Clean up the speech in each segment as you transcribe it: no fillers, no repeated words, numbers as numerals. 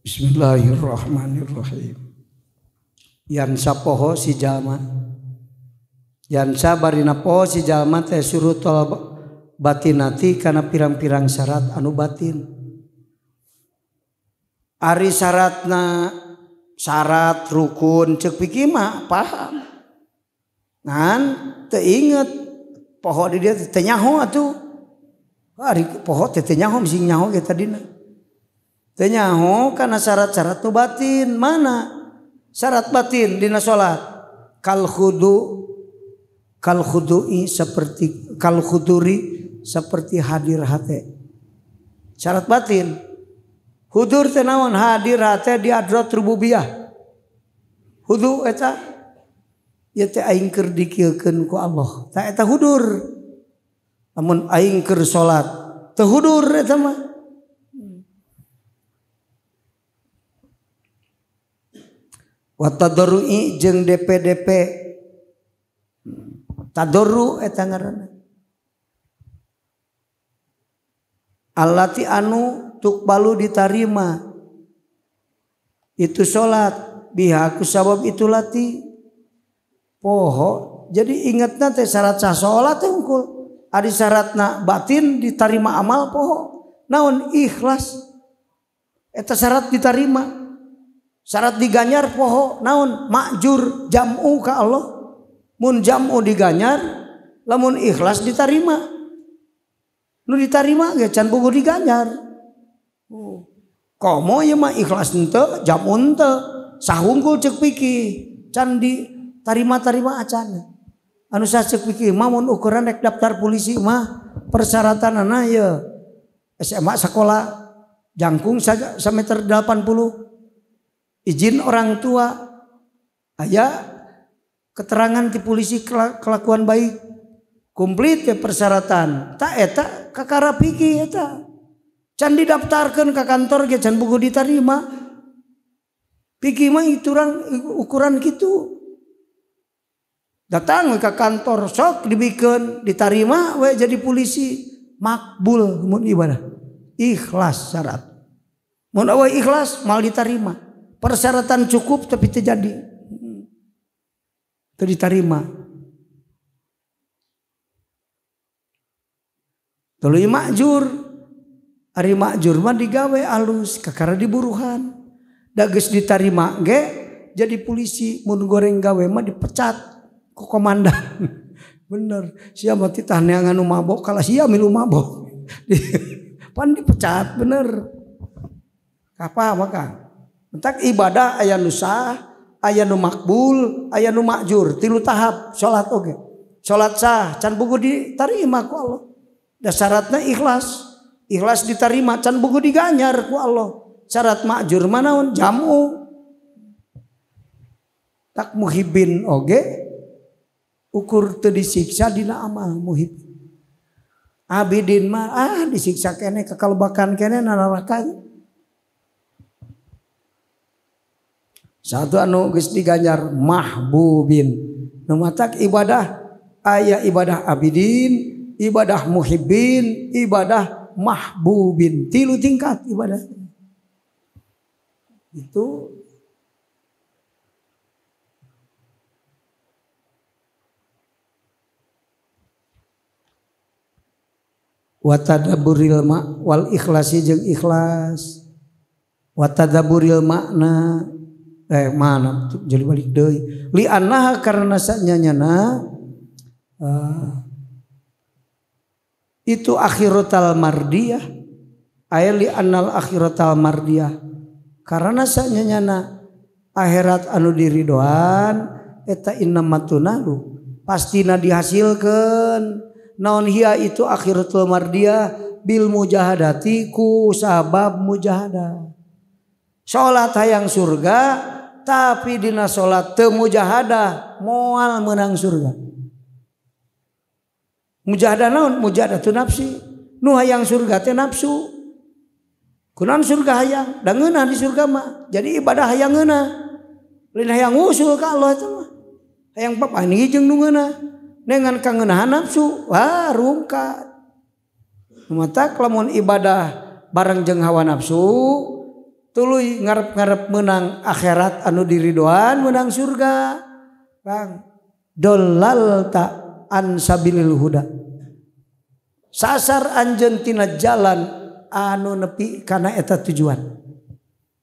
Bismillahirrahmanirrahim. Yansa poho si jalma. Yansa barina poho si jalma teh surutul batinati kana pirang-pirang syarat anu batin. Ari syaratna syarat rukun cek pikir mah paham. Ngan teu inget poho di dia teu nyaho atuh. Ari poho teh teu nyaho sing nyaho ge tadina. Teu nyaho kana syarat-syarat nu batin mana? Syarat batin dina salat kal khudu kal khudu'i seperti kal khuduri seperti hadir hate. Syarat batin hudur teh naon hadir hate di hadrat rububiyah. Hudu eta ieu teh aing keur dikieukeun ku Allah. Tah eta hudur. Lamun aing keur salat teu hudur eta mah. Wa tadarrui jeung DPDP. Tadarru eta ngaranna. Allati anu tukbalu ditarima itu salat biha ku sabab itu lati poho. Jadi ingatna teh syarat sah salat teh unggul. Ari syaratna batin ditarima amal poho. Naon ikhlas eta syarat ditarima. Syarat diganjar poho naon makjur jam'u ka Allah. Mun jam'u diganjar lamun ikhlas ditarima. Nu ditarima ge can bogo diganjar. Oh. Komo ieu mah ikhlas henteu jam'u henteu sahungkul ceuk pikir can ditarima-tarima acan. Anu sah ceuk pikir mah mun ukuran rek daftar polisi mah persyaratanana ye SMA sekolah jangkung sameter 80 izin orang tua aya keterangan ti polisi kelakuan baik komplit ya persyaratan tak eta kakara pikir eta can didaftarkeun ka kantor ge can buku diterima pikir mah ituran ukuran kitu datang ke kantor sok dibikeun diterima we jadi polisi makbul mun ibadah ikhlas syarat mun eueuh ikhlas mal diterima persyaratan cukup tapi terjadi teu diterima. Tuluy makjur ari makjur mah digawe alus kakara diburuhan da geus ditarima ge jadi polisi mun goreng gawe mah dipecat ku komandan. Bener sia mah titah neangan nu mabok kalah sia milu mabok pan dipecat bener. Apa maka entak ibadah aya nu sah aya nu makbul aya nu makjur tilu tahap salat oge. Salat sah can buku ditarima ku Allah. Da syaratna ikhlas. Ikhlas diterima can buku diganjar ku Allah. Syarat makjur manaon jamu. Tak muhibin oge ukur teu disiksa dina amal muhibin. Abidin mah ah disiksa keneh kakalebakan keneh na neraka. Satu anu geus diganjar mahbubin. Nu matak ibadah aya ibadah abidin, ibadah muhibbin, ibadah mahbubin. Tilu tingkat ibadah. Itu wa tadabburil ma wal ikhlasi jeung ikhlas. Wa tadabburil makna mana jadi balik deui li annaha karena sanyana itu akhiratal mardiyah ay li annal akhiratal mardiyah karena sanyana akhirat anu diridoan eta innamatunalu pastina dihasilkeun naon hiya itu akhiratul mardiyah bil mujahadati ku sabab mujahadah. Salat hayang surga tapi dina salat teu mujahadah moal meunang surga. Mujahadah naon? Mujahadah tu nafsi. Nu hayang surga teh nafsu. Kunaon surga hayang? Da ngeunah di surga mah. Jadi ibadah hayang ngeunah. Lain hayang usul ka Allah eta mah. Hayang papanggih jeung nu ngeunah. Dengan kangeunahan nafsu, wah rungkat. Matak lamun ibadah bareng jeung hawa nafsu Tuluy ngarep-ngarep menang akhirat anu diridoan menang surga. Bang, dolal ta an sabilil huda. Sasar anjeun tina jalan anu nepi kana eta tujuan.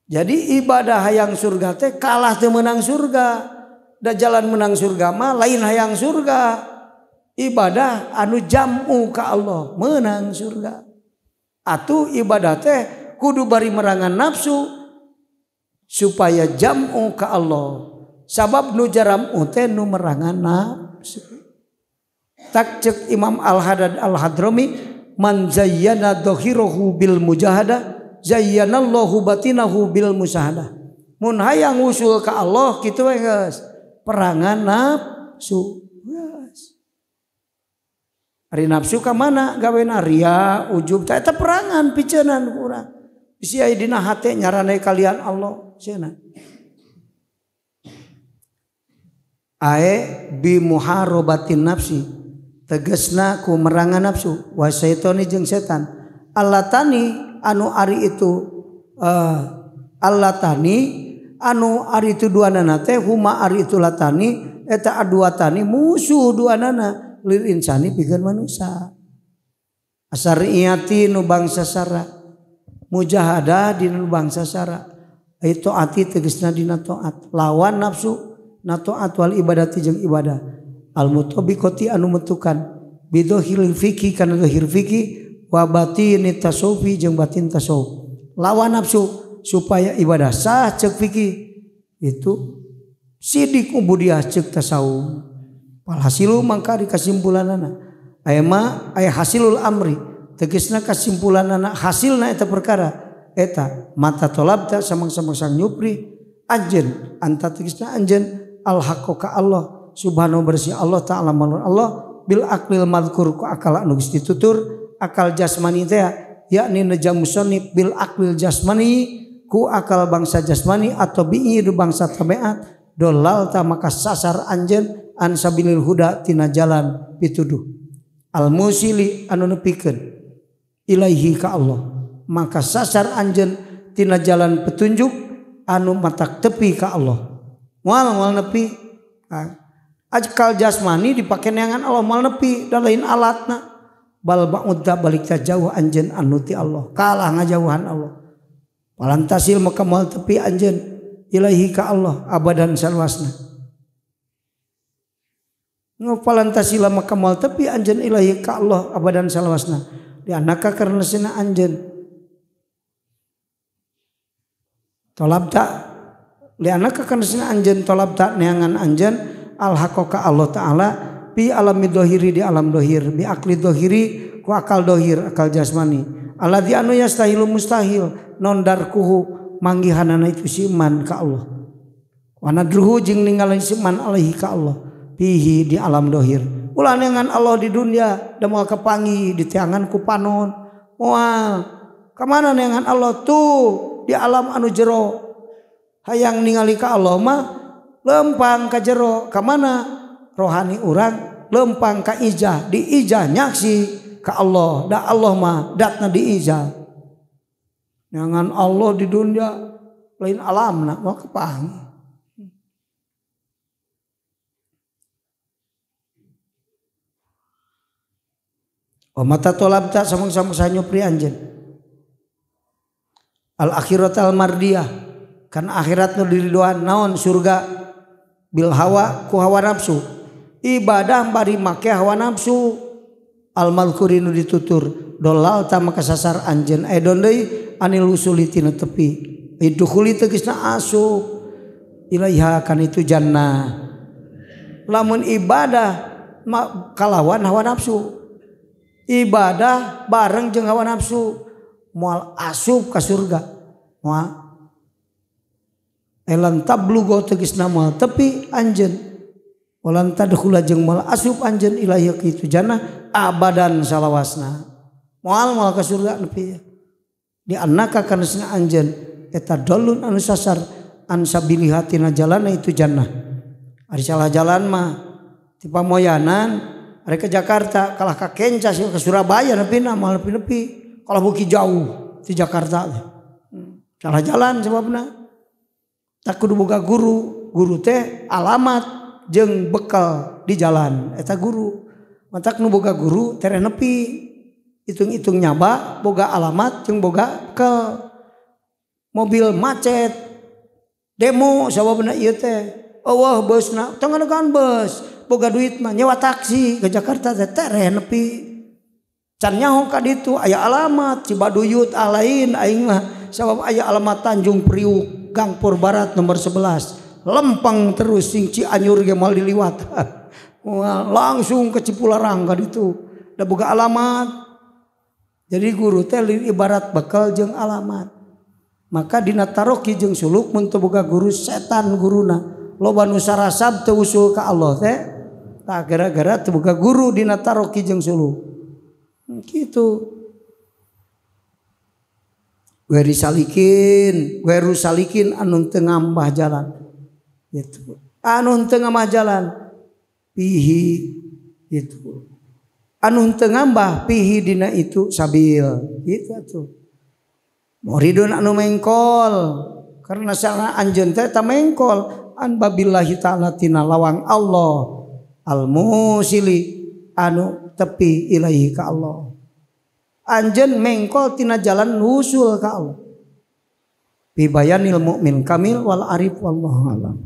Jadi ibadah hayang surga teh kalah teu menang surga. Da jalan menang surga mah lain hayang surga. Ibadah anu jam'u ka Allah menang surga. Atuh ibadah teh kudu bari merangan nafsu supaya jam'u ka Allah. Sabab nu jaram'u teh nu merangan nafsu. Tak cek Imam Al-Haddad Al-Hadrami man zayyana dhahirahu bil mujahadah zayyanallahu batinahu bil musahadah. Mun hayang usul ka Allah kitu we geus perangan nafsu. Geus. Ari nafsu ka mana gawena ria ujub ta eta perangan piceunan ku urang. Bisi aya dina hate nyarane kalian Allah cenah. Ae bi muharabatin nafsi tegesna ku merangan nafsu wa syaitoni jeung setan allatani anu ari itu allatani anu ari itu duanana teh huma ari itu latani eta aduatani musuh duanana lil insani pikeun manusia asariati nu bangsa sara mujahadah dina nu bangsa sara itu ati tegesna dina taat lawan nafsu na taat wal ibadati jeung ibadah al mutabiqati anu mentukan bidohil fikih kana dohir fikih wa batini tasawufi jeung batin tasawuf lawan nafsu supaya ibadah sah cek fikih itu sidik ubudiah cek tasawuf walhasilu mangka di kesimpulanana aya ma aya hasilul amri tegesna kesimpulanana hasilna eta perkara eta mata tolabta samang-samang nyupri anjeun anta tegesna anjeun al haqqo ka Allah subhanahu bersih Allah ta'ala malun Allah bil aqlil madhkur ku akal anu geus ditutur akal jasmani teh yakni nejam musannif bil aqlil jasmani ku akal bangsa jasmani atau bi'i bangsa tabiat dolal ta maka sasar anjeun an sabilil huda tina jalan pituduh al musili anu nepikeun ilaihi ka Allah maka sasar anjeun tina jalan petunjuk anu matak tepi ka Allah moal moal nepi. Akal jasmani dipake neangan Allah moal nepi da lain alatna bal ba'udda balik jauh anjeun anu ti Allah kalah ngajauhan Allah palantasil maka moal tepi anjeun ilaihi ka Allah abadan salwasna palantasila maka moal tepi anjeun ilahi ka Allah abadan salwasna di anaka karena sina anjeun tolabta li anaka karena sina anjeun tolabta neangan anjeun al haqqo ka Allah ta'ala bi alami dohiri di alam dohir bi akli dohiri ku akal dohir akal jasmani alladzi anu yastahilu mustahil non darkuhu manggihanana itu si iman ka Allah wa nadruhu jeung ninggalin si iman alaihi ka Allah pihi di alam dohir ulah neangan Allah di dunia da moal kapanggih di tiangan ku panon moal kamana neangan Allah tuh di alam anu jero hayang ningali ka Allah mah lempang ka jero kamana rohani urang lempang ka ijah di ijah nyaksi ka Allah da Allah mah datna di ijah neangan Allah di dunia lain alamna moal kapanggih. Wa mata tolabta samang-samang sanyupri anjeun al akhirat al mardiyah kan akhirat nu diridoan naon surga bil hawa ku hawa nafsu ibadah bari make hawa nafsu al malkuri nu ditutur dolal ta maka sasar anjeun edon deui anil usuli tina tepi idukhuli tegasna asup ilaiha kan itu jannah lamun ibadah kalawan hawa nafsu ibadah bareng jeung hawa nafsu moal asup ka surga moal elan tablugo tegasna moal tepi anjeun walan tadkhula jeung moal asup anjeun ilahi ka itu jannah abadan salawasna moal moal ka surga nepi di annaka kana sina anjeun eta dolun anu sasar an sabiliha tina jalana itu jannah ari salah jalan mah ti pamoyanan ari ke Jakarta kalah ka Kenca ke Surabaya nepi na moal nepi-nepi kalau buki jauh di Jakarta. Salah jalan sebabna. Tak kudu boga guru, guru teh alamat jeung bekal di jalan eta guru. Matak nu boga guru tereh nepi. Hitung-hitung nyaba boga alamat jeung boga bekal. Mobil macet demo sababna ieu teh. Eueuh beusna tong nganegan beus, boga duit mah nyewa taksi ke Jakarta teh tereh nepi. Can nyaho ka ditu aya alamat Cibaduyut lain aing mah sabab aya alamat Tanjung Priuk Gangpur Barat nomor 11. Lempeng terus sing Cianjur ge moal diliwat. Langsung ke Cipularang ka ditu. Da boga alamat. Jadi guru teh ibarat bekal jeung alamat. Maka dina taroki jeung suluk mun teu boga guru setan guruna. Loba nu sarasab teu usul ka Allah teh tah gara-gara teu boga guru dina taroki jeung suluk. Gitu. Weru salikin anu teu ngambah jalan. Gitu. Anu teu ngambah jalan pihi gitu. Anu teu ngambah pihi dina itu sabil. Gitu atuh. Muridun anu mengkol karena sana anjeun teh ta mengkol an babillahi ta'ala tina lawang Allah al musili anu tepi ilaihi ka Allah. Anjeun mengkol tina jalan wusul ka Allah. Bi bayanil mukmin kamil wal arif wallahu alam.